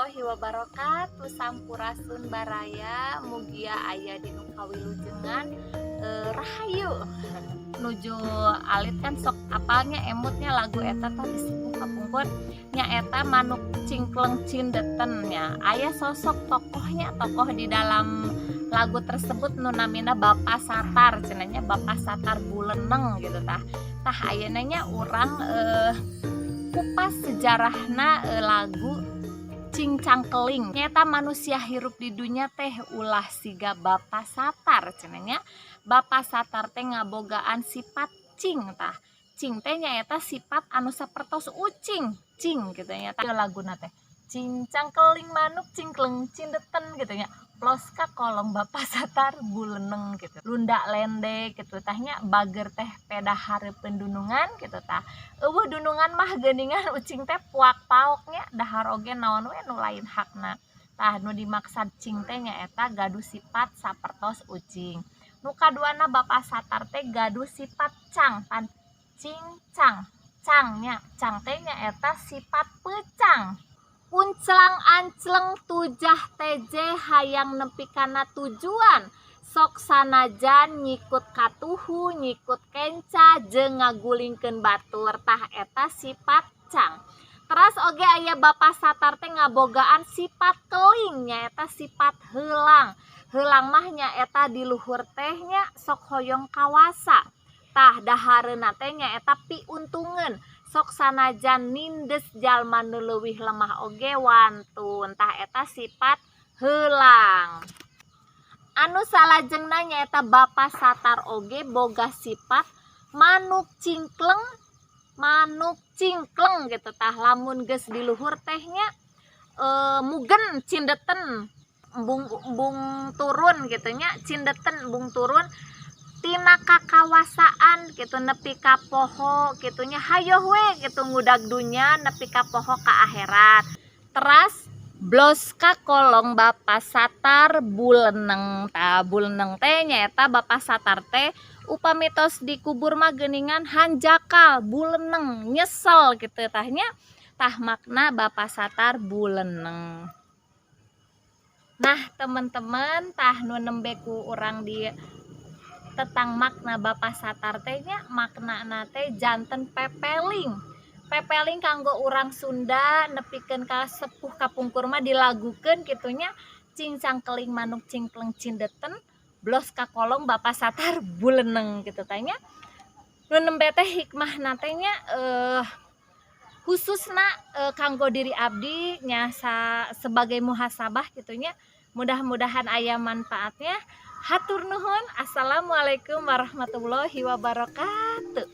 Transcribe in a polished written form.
Warahmatullahi wabarakatuh. Sampurasun baraya, mugia aya dinu kawilujengan, rahayu. Nuju alit kan sok apalnya, emutnya lagu eta tah di sepuh kapungkur nyaeta Manuk Cingkleng Cindeten nya. Aya sosok tokohnya, tokoh di dalam lagu tersebut nu namina Bapak Satar cenah nya, Bapak Satar Buleneng gitu tah. Tah, ayeuna nya urang kupas sejarahna lagu Cingcangkeling. Nyaeta manusia hirup di dunya teh ulah siga Bapak Satar cenah nya. Bapak Satar teh ngabogaan sifat cing. Tah, cing teh nyaeta sifat anu sapertos ucing, cing gitu nya. Tah, laguna teh cincangkeling manuk cingkleng cindeten gitu nya, plos ka kolong Bapak Satar buleneng gitu, lunda lende gitu tah nya. Bager teh peda hareupeun dunungan gitu. Tah, euweuh dunungan mah geuningan ucing teh puak paok nya, dahar oge naon we nu lain hakna. Tah, nu dimaksad cing teh nyaeta gaduh sifat sapertos ucing. Nu kaduana, Bapak Satar teh gaduh sifat cang pan, cing cang cang nya. Cang teh nyaeta sifat peucang, unclang ancleng tujah teje hayang nepi kana tujuan, sok sanajan nyikut katuhu, nyikut kenca, jeung ngagulingkeun batur. Tah, eta sifat cang. Teras oge aya Bapak Satar teh ngabogaan sifat keling, nyaeta sifat heulang. Heulang mah nyaeta di luhur teh nya sok hoyong kawasa. Tah, dahareuna teh nyaeta piuntungeun, sok sanajan nindes jalma nu leuwih lemah oge wantun. Tah, eta sifat heulang. Anu salajengna nyaeta Bapak Satar oge boga sifat manuk cingkleng, manuk cingkleng gitu. Tah, lamun geus di luhur teh nya mugen cindeten, embung embung turun gitu nya, cindeten embung turun tina kakawasaan gitu, nepi ka poho gitu nya, hayoh we gitu ngudag dunya nepi ka poho ka akhirat. Teras blos ka kolong Bapak Satar buleneng. Tah, buleneng teh nyaeta Bapak Satar teh upami tos dikubur mah geuningan hanjakal buleneng, nyesel gitu tah nya. Tah, makna Bapak Satar buleneng. Nah, teman-teman, tah nu nembe ku urang di tetang makna Bapak Satar teh nya, maknana teh janten pepeling, pepeling kanggo urang Sunda nepikeun ka sepuh kapungkur mah dilagukeun kitu nya, cincangkeling manuk cingkleng cindeten, blos ka kolong Bapak Satar buleneng gitu tah nya. Nu nembe teh hikmahna teh nya khususna kanggo diri abdi nya sebagai muhasabah gitu nya. Mudah-mudahan aya manfaatnya. Hatur nuhun. Assalamualaikum warahmatullahi wabarakatuh.